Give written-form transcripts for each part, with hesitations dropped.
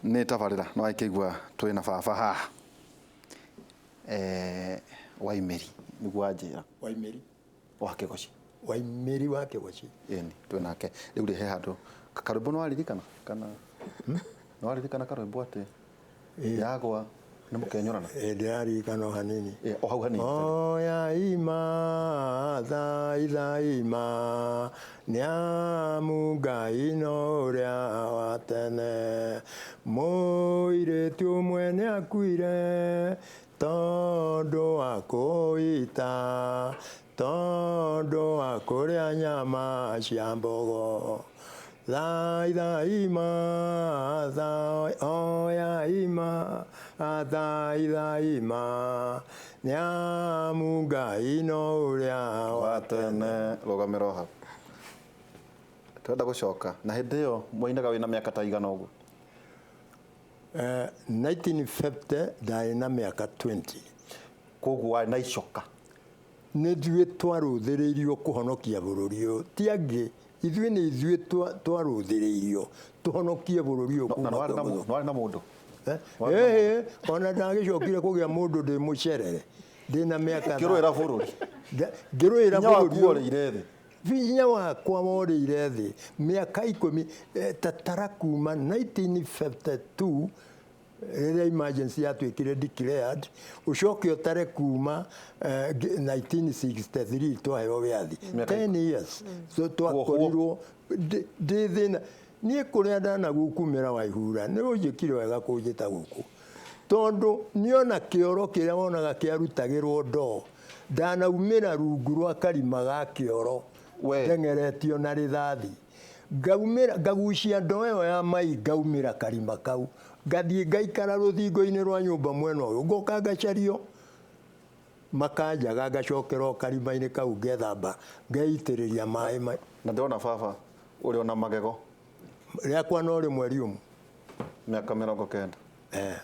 Nĩ tabarĩra no akĩigua twĩna baba haha. Waimĩri nĩguo anjĩra. Waimĩri. Wa Kĩgoci. Waimĩri wa Kĩgoci. Ĩni twĩ nake. Rĩu rĩ he handũ karwĩmbo nĩ waririkana kana nĩ waririkana karwĩmbo atĩ yagwa nĩ mũkenyũrana? Ndĩraririkana o hanini. O hau hanini. Oya ima thaitha ima nĩ amu Ngai no ũrĩa wa tene mũirĩtu ũmwe nĩ akuire tondũ wa kũita tondũ wa kũrĩa nyama cia mbogo thaitha ima oya ima thaitha ima nĩ amu Ngai no ũrĩa wa tene. Rũgamĩra o hau. Twenda gũcoka na hĩndĩ ĩyo mwainaga wĩna mĩaka ta igana ũguo? 1950 ndarĩ na mĩaka 20. Koguo warĩ na icoka? Nĩ ithuĩ twarũthĩrĩirio kũhonokia bũrũri ũyũ, ti angĩ. Ithuĩ nĩ ithuĩ twarũthĩrĩirio tũhonokie bũrũri ũyũ kuma kwĩ mũthũngũ. Na warĩ na mũndũ? Ĩĩ, ona ndagĩcokire kũgĩa mũndũ ndĩ mũcerere, ndĩna mĩaka. Ũkĩrũĩra bũrũri? Ngĩrũĩra Hinya waku bũrũri ũyũ. worĩire thĩ? Hinya wakwa worĩire thĩ mĩaka ikũmi, ta tara kuma 1952 rĩrĩa emergency yatuĩkire declared, ũcoke ũtare kuma 1963 twaheo wĩyathi, 10 years. So twakorirwo ndĩ thĩna. Niĩ kũrĩa ndanagukumĩra Waihura, nĩ ũnjĩkire wega kũnjĩta gũkũ, tondũ niĩ ona kĩoro kĩrĩa wonaga kĩarutagĩrwo ndoo, ndanaumĩra rungu rwa karima ga kĩoro ndeng'eretio na rĩthathi. Ngaumĩra, ngagucia ndoo ĩyo ya mai ngaumĩra karima kau, ngathiĩ ngaikara rũthingo-inĩ rwa nyũmba mwena ũyũ, ngoka ngacario, makanjaga ngacokera o karima-inĩ kau ngethamba, ngeitĩrĩria maĩ. Na ndĩrona baba ũrĩ ona magego. Rĩakwa no rĩmwe riũmũ. Mĩaka 90. Eh.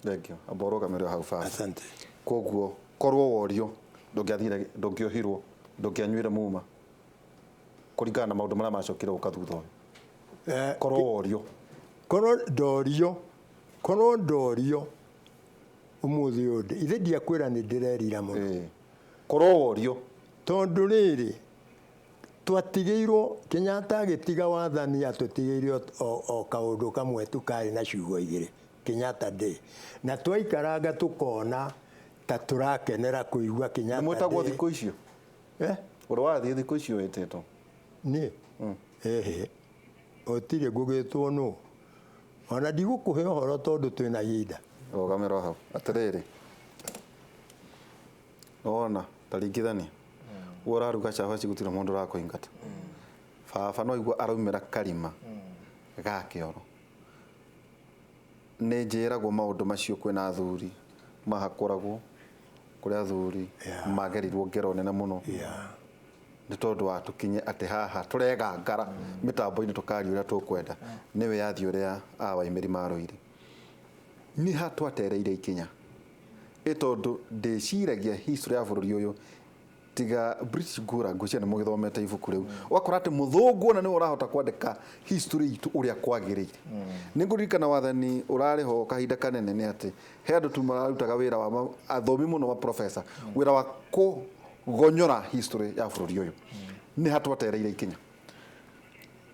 Thengiũ. Amba ũrũgamĩre o hau baba. Asante. Koguo korwo worio ndũngĩathire, ndũngĩohirwo, ndũngĩanyuire muma. Kũringana na maũndũ marĩa macokire gũka thutha ũyũ. Korwo worio. Korwo ndorio, korwo ndorio ũmũthĩ ũyũ, ithe ndiakwĩra nĩ ndĩrerira mũno. Korwo worio. Tondũ rĩrĩ, twatigĩirwo, Kenyatta agĩtiga wathani atũtigĩire o kaũndũ kamwe tu karĩ na ciugo igĩrĩ, Kenyatta Day. Na twaikaranga tũkona ta tũrakenera kũigua Kenyatta Day. Nĩ mwĩtagwo thikũ icio? Eh? Ũrĩ wathiĩ thikũ icio wĩtĩtwo? Niĩ? Ĩhĩ. Gũtirĩ ngũgĩtwo nũ. Ona ndigũkũhe ũhoro tondũ twĩna ihinda. Rũgamĩra hau. Atĩrĩrĩ, nĩwona ta ringithania, we ũraruga cabaci gũtirĩ mũndũ ũrakũingata. Baba no aigua araumĩra karima ga kĩoro. Nĩ njĩragwo maũndũ macio kwĩna athuri mahakũragwo, kũrĩ athuri magerirwo ngero nene mũno nĩ tondũ wa tũkinye atĩ haha tũregangara mĩtambo-inĩ tũkaria ũrĩa tũkwenda. Nĩ wĩyathi ũrĩa a Waimĩri marũire. Nĩ ha twatereire ikinya? Ĩ tondũ ndĩciragia history ya bũrũri ũyũ tiga British ngũra ngwĩciria nĩ mũgĩthomete ibuku rĩu ũgakora atĩ mũthũngũ ona nĩwe ũrahota kwandĩka history itũ ũrĩa kwagĩrĩire. Nĩ ngũririkana wathani ũrarĩ ho kahinda kanene nĩ atĩ he andũ tu mararutaga wĩra wa athomi mũno ma professor wĩra wa kũgonyora history ya bũrũri ũyũ. Nĩ ha twatereire ikinya?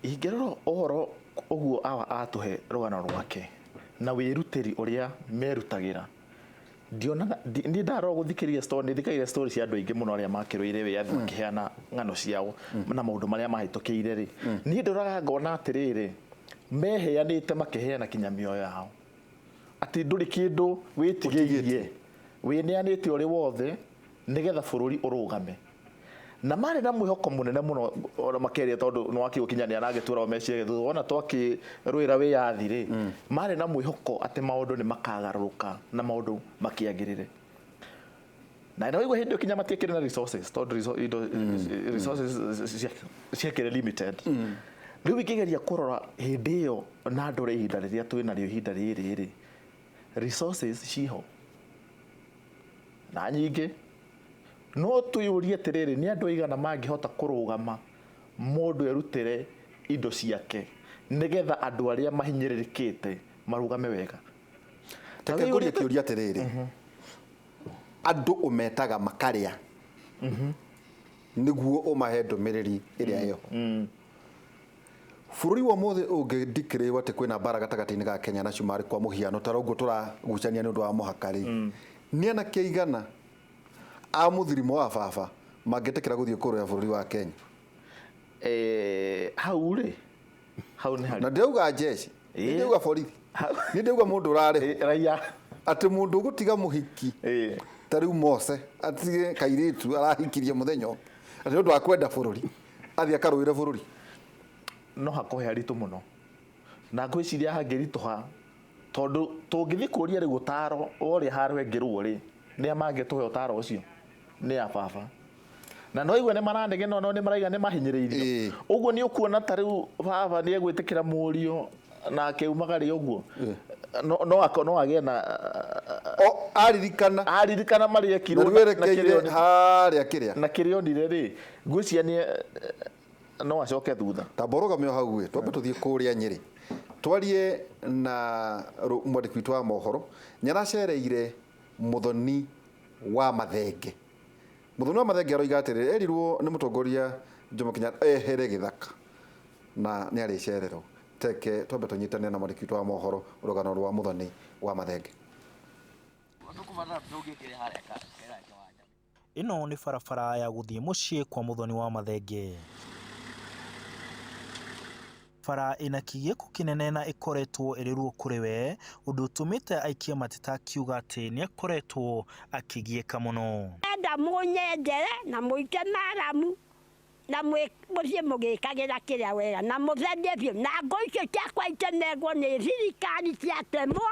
Ingĩrora ũhoro ũguo awa atũhe rũgano rwake na wĩrutĩri ũrĩa merutagĩra, ndionaga niĩ ndarora gũthikĩrĩria story nĩ thikagĩrĩria story cia andũ aingĩ mũno arĩa makĩrũire wĩyathi makĩheana ng'ano ciao na maũndũ marĩa mahĩtũkĩire rĩ, niĩ ndoraga ngona atĩrĩrĩ, meheanĩte makĩheana kinya mĩoyo yao. Atĩ ndũrĩ kĩndũ wĩtigĩirie, wĩneanĩte ũrĩ wothe nĩgetha bũrũri ũrũgame. Na marĩ na mwĩhoko mũnene mũno ona makĩaria tondũ nĩ wakĩgũkinya nĩ aragĩtwĩra o meciria thutha wona twakĩrũĩra wĩyathi rĩ, marĩ na mwĩhoko atĩ maũndũ nĩ makagarũrũka na maũndũ makĩagĩrĩre. Na nĩ waigua hĩndĩ ĩyo kinya matiakĩrĩ na resources tondũ indo resources ciakĩrĩ limited. Rĩu ingĩgeria kũrora hĩndĩ ĩyo na ndore ihinda rĩrĩa twĩ narĩo ihinda rĩrĩ rĩ, resources ciho na nyingĩ. No twĩyũrie atĩrĩrĩ, nĩ andũ aigana mangĩhota kũrũgama mũndũ erutĩre indo ciake nĩgetha andũ arĩa mahinyĩrĩrĩkĩte Marũgame wega. Reke ngũrie kĩũria atĩrĩrĩ, andũ ũmetaga makarĩa nĩguo ũmahe ndũmĩrĩri ĩrĩa ĩyo. Bũrũri wa ũmũthĩ ũngĩndikĩrĩrwo atĩ kwĩna mbara gatagatĩ-inĩ ga Kenya na Cumarĩ kwa mũhiano ta ũguo tũragucania nĩ ũndũ wa mũhaka rĩ, nĩ anake aigana a mũthirimo wa baba mangĩtĩkĩra gũthiĩ kũrũa bũrũri wa Kenya? Hau rĩ, hau nĩ harĩ Na ndĩrauga jeshi, ndĩrauga borithi, nĩ ndĩrauga mũndũ ũrarĩhwo raia, atĩ mũndũ ũgũtiga mũhiki ta rĩu Mose atige kairĩtu arahikirie mũthenya ũngĩ atĩ nĩ ũndũ wa kwenda bũrũri athiĩ akarũĩre bũrũri. No hakorwo he haritũ mũno, na ngwĩciria hangĩritũha tondũ tũngĩthiĩ kũria rĩu ũtaro wa ũrĩa harwengĩrwo rĩ, nĩa mangĩtũhe ũtaro ũcio? Nĩ a baba. Na no igue nĩ maranegena, no nĩ maraiga nĩ mahinyĩrĩirio. Ũguo nĩ ũkuona ta rĩu baba nĩ egwĩtĩkĩra mũriũ nake umagare ũguo. No agĩe na o aririkana, aririkana marĩa ekirwo na rĩu harĩa kĩrĩa na kĩrĩa onire rĩ, ngwĩciria nĩ no acoke thutha. Tamba ũrũgame o hau ĩ, twambe tũthiĩ kũrĩa Nyĩrĩ twarie na mwandĩki witũ wa mohoro. Nĩaracereire Mũthoni wa Mathenge. Mũthoni wa Mathenge aroiga atĩrĩrĩ, erirwo nĩ mũtongoria Jomo Kenyatta ehere gĩthaka na nĩ arĩcererwo. Teke twambe tũnyitane na mwandĩki witũ wa mohoro rũgano rwa Mũthoni wa Mathenge. Ĩno nĩ barabara ya gũthiĩ mũciĩ kwa Mũthoni wa Mathenge. Bara ĩna kĩgĩko kĩnene na ĩkoretwo ĩrĩ ruo kũrĩ we, ũndũ ũtũmĩte aikie mateta akiuga atĩ nĩ akoretwo akĩgiĩka mũno. Enda mũnyendere na mũite maramu na mũciĩ mũgĩkagĩra kĩrĩa wega na mũtherie biũ, na ngũ icio ciakwa itemengwo nĩ thirikari ciatemwo.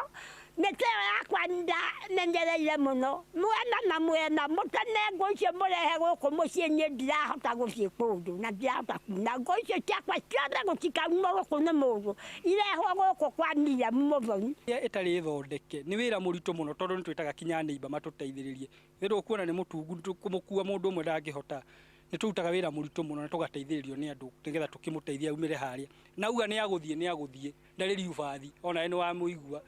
Mĩtĩ ĩyo yakwa ndamenyereire mũno, mwena na mwena mũteme ngũ icio mũrehe gũkũ mũciĩ, niĩ ndirahota gũthiĩ kũndũ na ndirahota kuna ngũ icio ciakwa ciothe, gũtikaunwo gũkũ nĩ mũndũ, irehwo gũkũ kwa Miriam Mũthoni. Ĩtarĩ thondeke nĩ wĩra mũritũ mũno, tondũ nĩ twĩtaga kinya neighbor matũteithĩrĩrie. Nĩ ũkuona nĩ mũtungu, kũmũkua mũndũ ũmwe ndangĩhota. Nĩ tũrutaga wĩra mũritũ mũno na tũgateithĩrĩrio nĩ andũ nĩgetha tũkĩmũteithie aumĩre harĩa. Na auga nĩ agũthiĩ, nĩ agũthiĩ, ndarĩ riubathi, ona we nĩ wamũigua.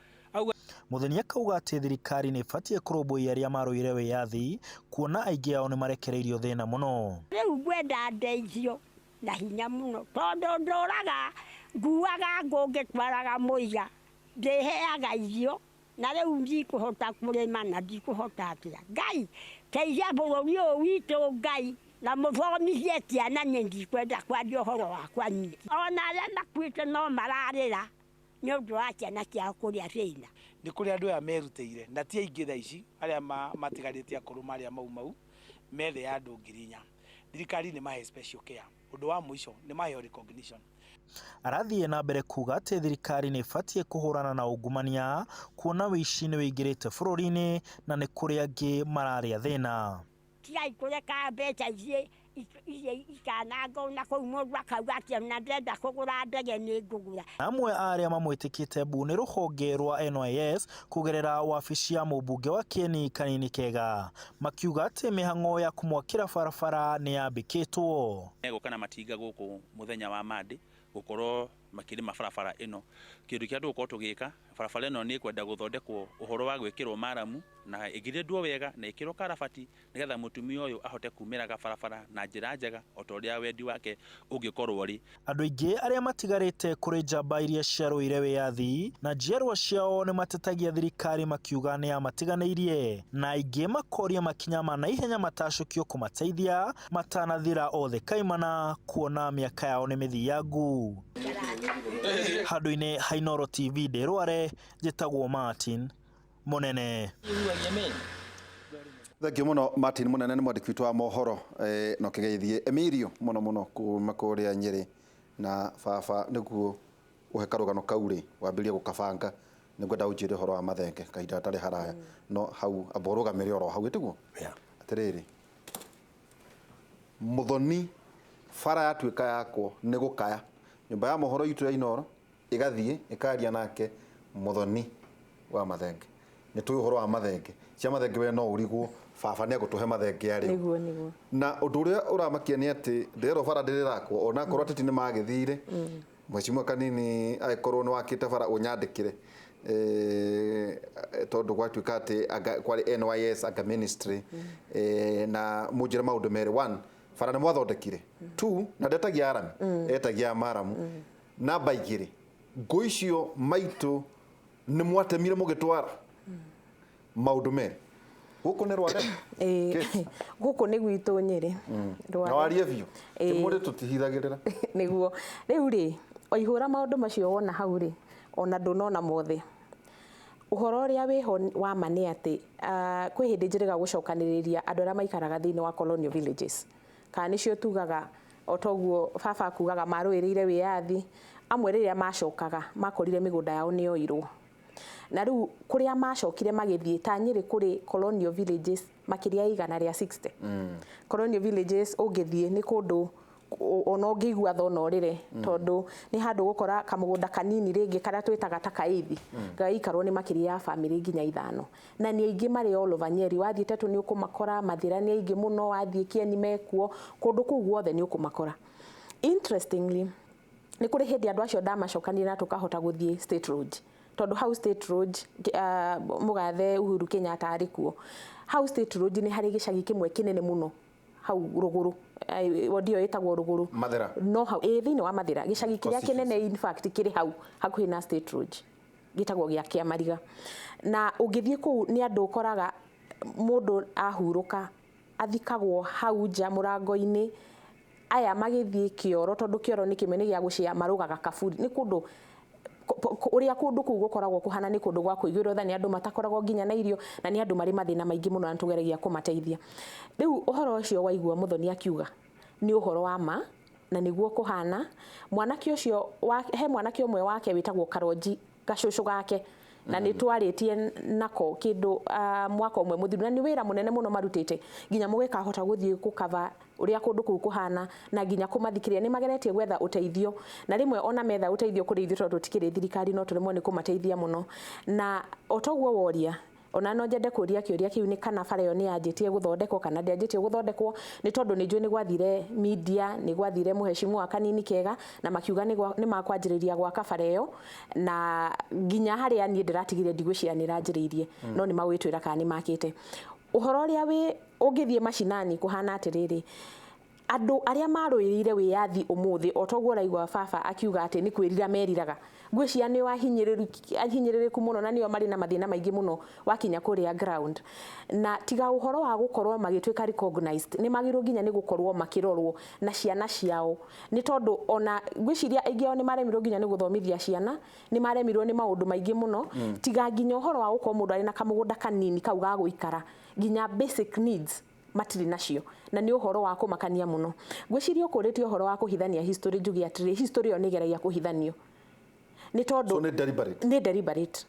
Mũthoni akauga atĩ thirikari nĩ ĩbatiĩ kũrũmbũiya arĩa marũire wĩyathi, kuona aingĩ ao nĩ marekereirio thĩna mũno. Rĩu ngwenda ndeithio na hinya mũno, tondũ ndũraga nguaga ngũ ngĩtwaraga mũiga, ndĩheaga irio na rĩu ndikũhota kũrĩma na ndikũhota atĩa. Ngai teithia bũrũri ũyũ witũ, Ngai, na mũthomithie ciana, niĩ ndikwenda kwaria ũhoro wakwa nyingĩ. Ona arĩa makuĩte no mararĩra nĩ ũndũ wa ciana ciao kũrĩa thĩna. Nĩ kũrĩ andũ aya merutĩire na ti aingĩ thaa ici, arĩa matigarĩte akũrũ marĩa mau mau methe ya andũ 4,000. Thirikari nĩ mahe special care, ũndũ wa mũico nĩ maheo recognition. Arathiĩ na mbere kuga atĩ thirikari nĩ ĩbatiĩ kũhũrana na ungumania, kuona ũici nĩ ũingĩrĩte bũrũri-inĩ na nĩ kũrĩ angĩ mararĩa thĩna. Tigai kũreka mbeca ici ikanangwo na kũu mũndũ akauga atĩ ona ndĩrenda kũgũra ndege nĩ ngũgũra. Amwe a arĩa mamwĩtĩkĩte mbu nĩ rũhonge rwa NYS kũgerera wabici ya mũmbunge wa Kieni Kanini Kega, makiuga atĩ mĩhang'o ya kũmwakĩra barabara nĩ yambĩkĩtwo. Megũka na matinga gũkũ mũthenya wa Monday gũkorwo makĩrĩma barabara ĩno. Kĩndũ kĩrĩa tũgũkorwo tũgĩka, barabara ĩno nĩ ĩkwenda gũthondekwo ũhoro wa gwĩkĩrwo maramu na ĩgirĩndwo wega na ĩkĩrwo karabati nĩgetha mũtumia ũyũ ahote kumĩraga barabara na njĩra njega o ta ũrĩa wendi wake ũngĩkorwo ũrĩ. Andũ aingĩ arĩa matigarĩte kũrĩ njamba iria ciarũire wĩyathi na njiarwa ciao nĩ matetagia thirikari makiuga nĩ yamatiganĩirie, na aingĩ makoria makinya ma naihenya matacũkio kũmateithia matanathira othe kaimana kuona mĩaka yao nĩ mĩthiangu. Handũ-inĩ ha Inooro TV ndĩrware, njĩtagwo Martin Mũnene. Thank you mũno Martin Mũnene, nĩ mwandĩki witũ wa mohoro, na ũkĩgeithie Emilio mũno mũno kuma kũrĩa Nyĩrĩ na baba, nĩguo ũhe karũgano kau rĩ wambĩrĩrie gũkabanga. Nĩngwenda ũnjĩre ũhoro wa Mathenge kahinda gatarĩ haraya, no hau amba ũrũgamĩre oro hau, ĩtiguo? Atĩrĩrĩ, Mũthoni bara yatuĩka yakwo nĩ gũkaya, nyũmba ya mohoro itũ ya Inooro ĩgathiĩ ĩkaria nake Mũthoni wa Mathenge. Nĩ tũĩ ũhoro wa Mathenge, cia Mathenge we no ũrigwo baba nĩ egũtũhe Mathenge arĩ. Nĩguo, nĩguo. Na ũndũ ũrĩa ũramakia nĩ atĩ ndĩrerwo bara ndĩrĩrakwo, ona akorwo ateti nĩ magĩthire. Mheshimiwa Kanini, angĩkorwo nĩ wakĩte bara ũnyandĩkĩre Tondũ gwatuĩka atĩ anga kwarĩ NYS anga ministry, na mũnjĩre maũndũ merĩ. One, bara nĩ mwathondekire. Two, na ndetagia arami, etagia maramu. Namba igĩrĩ, ngũ icio maitũ nĩ mwatemire mũgĩtwara. Maũndũ merĩ. Gũkũ nĩ Rware? Ĩĩ. Kate. Gũkũ nĩ gwitũ Nyĩrĩ. Na warie biũ. Ĩĩ. Kĩmũrĩ tũtihithagĩrĩra. Nĩguo rĩu rĩ, waihũra maũndũ macio wona hau rĩ, ona ndũnona mothe. Ũhoro ũrĩa wĩho wa ma nĩ atĩ kwĩ hĩndĩ njĩrĩga gũcokanĩrĩria andũ arĩa maikaraga thĩinĩ wa colonial villages, kana nĩcio tugaga o toguo baba akugaga marũĩrĩire wĩyathi. Amwe rĩrĩa macokaga makorire mĩgũnda yao nĩ yoirwo, na rĩu kũrĩa macokire magĩthiĩ ta Nyĩrĩ kũrĩ colonial villages makĩria ya 160. Colonial villages ũngĩthiĩ nĩ kũndũ ona ũngĩigua thona ũrĩre, tondũ nĩ handũ gũkora kamũgũnda kanini rĩngĩ karĩa twĩtaga ta kaithi gagĩikarwo nĩ makĩria ya bamĩrĩ nginya ithano, na nĩ aingĩ marĩ all over Nyeri. Wathiĩ Tetu nĩ ũkũmakora, Mathĩra nĩ aingĩ mũno, wathiĩ Kieni mekuo, kũndũ kũu guothe nĩ ũkũmakora. Interestingly, nĩ kũrĩ hĩndĩ andũ acio ndamacokanire na tũkahota gũthiĩ State Lodge, tondũ hau State Lodge, mũgathe Uhuru Kenyatta arĩ kuo. Hau State Lodge nĩ harĩ gĩcagi kĩmwe kĩnene mũno hau rũgũrũ, wodi ĩyo ĩtagwo rũgũrũ. Mathĩra. No hau ĩ thĩinĩ wa Mathĩra, gĩcagi kĩrĩa Constituency. kĩnene in fact kĩrĩ hau hakuhĩ na State Lodge gĩtagwo gĩa Kĩamariga. Na ũngĩthiĩ kũu nĩ andũ ũkoraga mũndũ ahurũka athikagwo hau nja mũrango-inĩ, aya magĩthiĩ kĩoro, tondũ kĩoro nĩ kĩmwe nĩ gĩa gũcĩa marũgaga kaburi. Nĩ kũndũ ũrĩa kũndũ kũu gũkoragwo kũhana nĩ kũndũ gwa kũiguĩrwo tha, nĩ andũ matakoragwo nginya na irio, na nĩ andũ marĩ mathĩna maingĩ mũno, na tũgeragia kũmateithia. Rĩu ũhoro ũcio waigua Mũthoni akiuga nĩ ũhoro wa ma na nĩguo kũhana. Mwanake ũcio he mwanake ũmwe wake wĩtagwo Karonji, gacũcũ gake, na nĩ twarĩtie nako kĩndũ mwaka ũmwe mũthiru, na nĩ wĩra mũnene mũno marutĩte nginya mũgĩkahota gũthiĩ gũkava ũrĩa kũndũ kũu kũhana na nginya kũmathikĩrĩria. Nĩ mageretie gwetha ũteithio, na rĩmwe ona metha ũteithio kũrĩ ithuĩ, tondũ tũtikĩrĩ thirikari, no tũremwo nĩ kũmateithia mũno. Na o toguo woria, ona no nyende kũria kĩũria kĩu nĩ kana bara ĩyo nĩ yanjĩtie gũthondekwo kana ndĩanjĩtie gũthondekwo, nĩ tondũ nĩ njũĩ nĩ gwathire media, nĩ gwathire mũhecimu wa kanini kega na makiuga nĩ makwanjĩrĩria gwaka bara ĩyo, na nginya harĩa niĩ ndĩratigire ndigwĩciria nĩ ĩranjĩrĩirie, no nĩ magwĩtwĩra kana nĩ makĩte. Ũhoro ũrĩa wĩ ũngĩthiĩ macinani kũhana atĩrĩrĩ, andũ arĩa marũĩrĩire wĩyathi ũmũthĩ, o toguo ũraigua baba akiuga atĩ nĩ kwĩrira meriraga, ngwĩciria nĩo ahinyĩrĩrĩku mũno na nĩo marĩ na mathĩna maingĩ mũno wakinya kũrĩa ground. Na tiga ũhoro wa gũkorwo magĩtuĩka recognized, nĩ magĩrĩirwo nginya nĩ gũkorwo makĩrorwo na ciana ciao, nĩ tondũ ona ngwĩciria aingĩ ao nĩ maremirwo nginya nĩ gũthomithia ciana, nĩ maremirwo nĩ maũndũ maingĩ mũno. Tiga nginya ũhoro wa gũkorwo mũndũ arĩ na kamũgũnda kanini kau ga gũikara, nginya basic needs matirĩ nacio, na nĩ ũhoro wa kũmakania mũno. Ngwĩciria ũkũrĩtie ũhoro wa kũhithania history, njuge atĩrĩ, history ĩyo nĩ ĩgeragia kũhithanio nĩ tondũ So nĩ deliberate. Nĩ deliberate,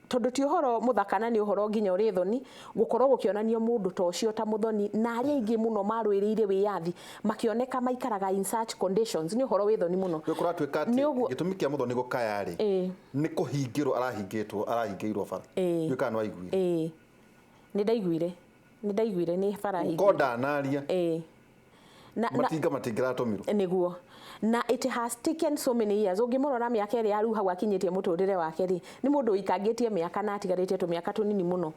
tondũ ti ũhoro mũthaka na nĩ ũhoro nginya ũrĩ thoni gũkorwo gũkĩonanio mũndũ ta ũcio ta Mũthoni na arĩa aingĩ mũno marũĩrĩire wĩyathi makĩoneka maikaraga in such conditions. Nĩ ũhoro wĩ thoni mũno. Rĩu kũratuĩka Nĩ atĩ gĩtũmi kĩa Mũthoni gũkaya rĩ, nĩ kũhingĩrwo arahingĩtwo, arahingĩirwo bara. Ndiũĩ kana nĩ waiguire. Ĩĩ, nĩ ndaiguire, nĩ ndaiguire nĩ bara ko hingĩrwo. ndanaria. Na Matinga matingĩratũmirwo. Nĩguo, na it has taken so many years. Ũngĩmũrora mĩaka ĩrĩa rĩu hau akinyĩtie mũtũrĩre wake rĩ, nĩ mũndũ ũikangĩtie mĩaka na atigarĩtie tũmĩaka tũnini mũno,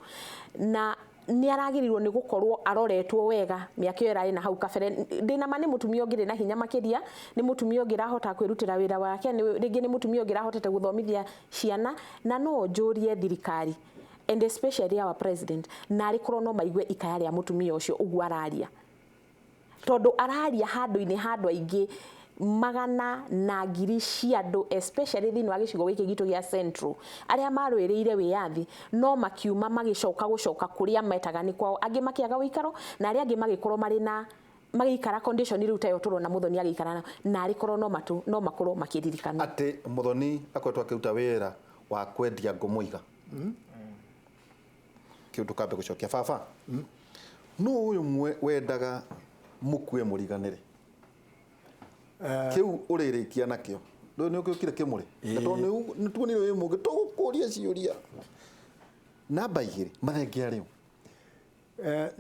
na nĩ aragĩrĩirwo nĩ gũkorwo aroretwo wega mĩaka ĩyo ĩrarĩ na hau kabere. Ndĩna ma nĩ mũtumia ũngĩrĩ na hinya makĩria, nĩ mũtumia ũngĩ ũrahota kwĩrutĩra wĩra wake, rĩngĩ nĩ mũtumia ũngĩ ũrahotete gũthomithia ciana. Na no njũrie thirikari and especially our president, na arĩ korwo no maigue ikaya rĩa mũtumia ũcio ũguo araria, tondũ araria handũ-inĩ ha andũ aingĩ magana na ngiri cia andũ, especially thĩinĩ wa gĩcigo gĩkĩ gitũ gĩa Central, arĩa marũĩrĩire wĩyathi no makiuma magĩcoka gũcoka kũrĩa metaga nĩ kwao, angĩ makĩaga ũikaro na arĩa angĩ magĩkorwo marĩ na magĩikara condition rĩu ta ĩyo tũrona Mũthoni agĩikara nayo, na arĩ korwo no makorwo makĩririkanwo. Atĩ Mũthoni akoretwo akĩruta wĩra wa kwendia ngũ mũiga. Kĩũndũ kambe gũcokia baba, nũ ũyũ wendaga mũkue mũriganĩre kĩu ũrĩrĩkia nakĩo? Rĩu nĩ ũgĩũkire kĩmũrĩ na tondũ nĩ tuonire wĩ mũngĩ tũgũkũria ciũria. Namba igĩrĩ, mathenge arĩo.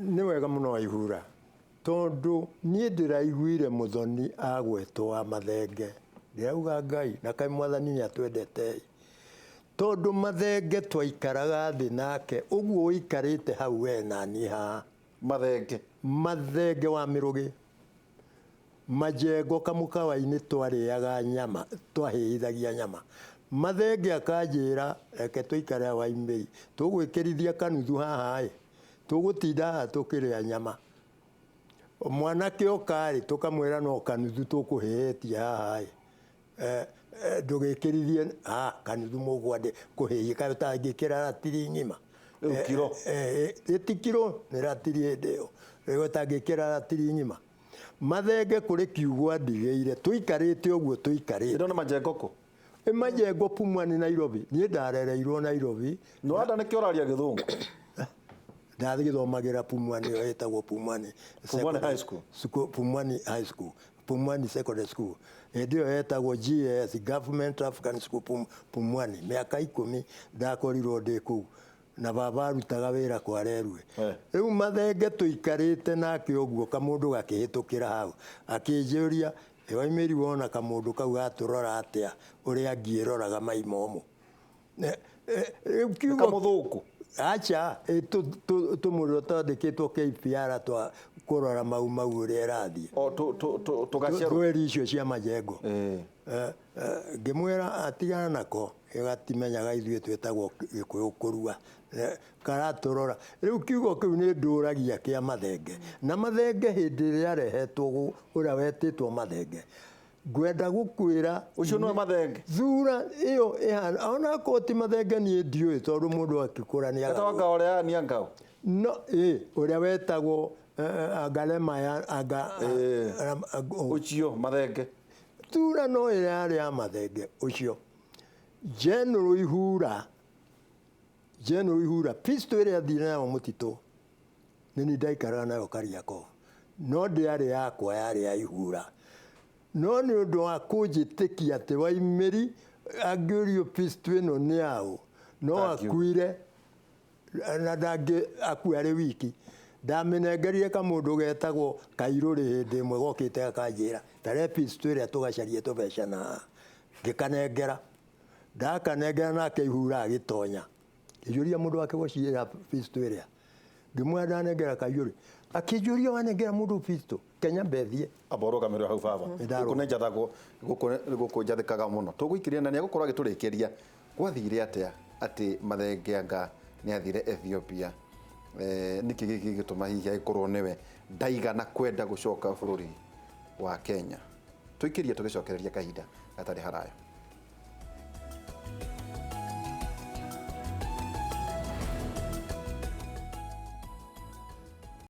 Nĩ wega mũno Waihura, tondũ niĩ ndĩraiguire Mũthoni agwetwo wa mathenge, ndĩrauga Ngai na kaĩ mwathani nĩ atwendete. Tondũ Mathenge twaikaraga thĩ nake ũguo ũikarĩte hau we na niĩ haha. Mathenge. Mathenge wa Mĩrũgĩ. Majengo kamũkawa-inĩ twarĩaga nyama, twahĩithagia nyama. Mathenge akanjĩra reke tũikare haha Waimĩri, tũgwĩkĩrithia kanuthu haha ĩ, tũgũtinda haha tũkĩrĩa nyama. Mwanake oka rĩ, tũkamwĩra no kanuthu tũkũhĩhĩtie haha ĩ. Ndũgĩkĩrithie kanuthu mũgwande kũhĩhia kaĩ ũtangĩkĩra ratiri ng'ima. Rĩu kiro. Ĩ kiro nĩ ratiri hĩndĩ ĩyo. Rĩu ũtangĩkĩra ratiri ng'ima. Mathenge kũrĩ kiugo andigĩire tũikarĩte ũguo tũikarĩte. Ĩno nĩ Majengo kũ? Ĩ Majengo Pumwani Nairobi. Niĩ ndarereirwo Nairobi. Nĩ wanda nĩkĩo ũraria gĩthũngũ? Ndagĩthomagĩra Pumwani ĩyo ĩtagwo Pumwani. Pumwani High School? Pumwani High School. Pumwani Secondary School. Hĩndĩ ĩyo yetagwo GAS, Government African School Pumwani. Mĩaka 10 ndakorirwo ndĩ kũu. Na baba arutaga wĩra kwa Rerwe. Rĩu Mathenge tũikarĩte nake ũguo kamũndũ gakĩhĩtũkĩra hau. Akĩnjũria, Waimĩri wona kamũndũ kau gatũrora atĩa ũrĩa ngĩroraga mai momũ. Rĩu kiugo Kamũthũngũ? Acha, tũmũrĩro twandĩkĩtwo KPR twa kũrora mau mau ũrĩa ĩrathiĩ. O, tũgacerwo. Thweri icio cia Majengo. Ngĩmwĩra atigana nako, gatimenyaga ithuĩ twĩtagwo Gĩkũyũ kũrua. Karatũrora. Rĩu kiugo kĩu nĩ ndũragia kĩa Mathenge. Na Mathenge hĩndĩ ĩrĩa arehetwo ũrĩa wetĩtwo Mathenge. Ngwenda gũkwĩra ũcio nĩwe Mathenge. Thura ĩyo ĩhana ona akorwo ti Mathenge niĩ ndiũĩ tondũ mũndũ akĩkũra nĩ Etagwo Ngao ũrĩa ania Ngao. No, ũrĩa wetagwo Angalema ya anga Ũcio Mathenge. Thura no ĩrĩa yarĩ ya Mathenge ũcio. General Ihura. General Ihura pistol ĩrĩa athire nayo mũtitũ. Nĩ niĩ ndaikaraga nayo Kariakoo. No ndĩarĩ yakwa yarĩ ya Ihura. No nĩ ũndũ wa kũnjĩtĩkia atĩ Waimĩri angĩũrio pistol ĩno nĩ yaũ, no akuire na ndangĩ akua arĩ wiki. Ndamĩnengerire kamũndũ getagwo Kairũrĩ hĩndĩ ĩmwe gokĩte gakanjĩra tare pistol ĩrĩa tũgacarie tũbeca na ngĩkanengera. Ndakanengera nake Ihura agĩtonya. Ngĩjũria mũndũ wake gũciĩra pistol ĩrĩa. Ngĩmwĩra ndanengera Kairũrĩ. Akĩnjũria wanengera mũndũ pistol Kenya mbethie. Amba ũrũgamĩrĩre hau baba. Gũkũ nĩ njathagwo, gũkũ njathĩkaga mũno. Tũgũikĩria na nĩegũkorwo agĩtũrĩkĩria. Gwathire atĩa atĩ Mathenge anga nĩathire Ethiopia? Nĩkĩ gĩkĩ gĩgĩtũma hihi agĩkorwo nĩwe ndaigana kwenda gũcoka bũrũri wa Kenya? Tũikĩrie tũgĩcokereria kahinda gatarĩ haraya.